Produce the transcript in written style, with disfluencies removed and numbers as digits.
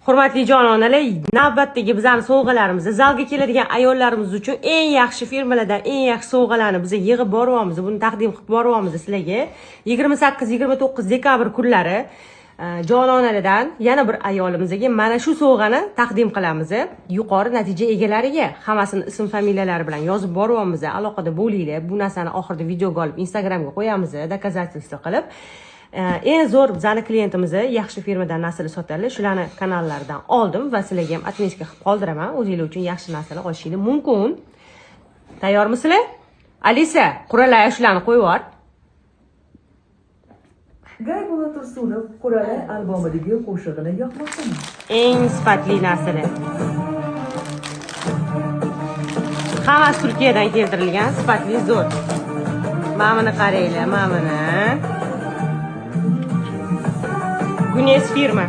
Hurmatli jononalar, navbatdagi bizani sovg'alarimiz zalga keladigan ayollarimiz uchun eng yaxshi firmalardan eng yaxshi sovg'alarni biz yig'ib boryapmiz, buni taqdim qilib boryapmiz sizlarga. 28-29 dekabr kunlari jononalardan yana bir ayolimizga mana shu sovg'ani taqdim qilamiz. Yuqori natija egalariga hammasini ism familiyalari bilan yozib boryapmiz. Aloqada bo'linglar. Bu narsani oxirida videoga olib Instagramga qo'yamiz, доказательство qilib. Eng zo'r bizani klientimiz yaxshi firmadan narsalar sotadilar. Shularni kanallaridan oldim va sizlarga ham отметка qilib qoldiraman. O'zinglar uchun yaxshi narsalar olishingiz mumkin. Tayyormisizlar? Alisa, Quralay, shularni qo'yib yubor. Gaybulla Tursunov Quralay albomidagi qo'shig'ini yoqmoqdaman. Eng sifatli narsalar. Hammasi Turkiyadan keltirilgan, sifatli zo'r. Mana buni qaranglar, mana buni. Gunes firma.